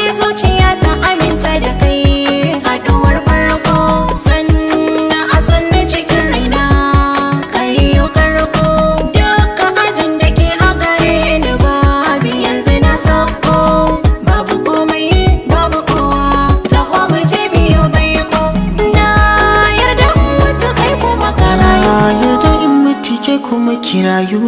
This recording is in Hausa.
Sai zuciya ta aminta da kai. Haɗuwar farko, sannan a sanna cikin raina kai yo karko. Duka ajin da ke a gare ni babu, yanzu na sako. Babu komai, babu kowa, taho mu je biyo baiko. Na yarda in mutu, kai kuma ka Na rayu. yarda in mutu, ke kuma ki rayu.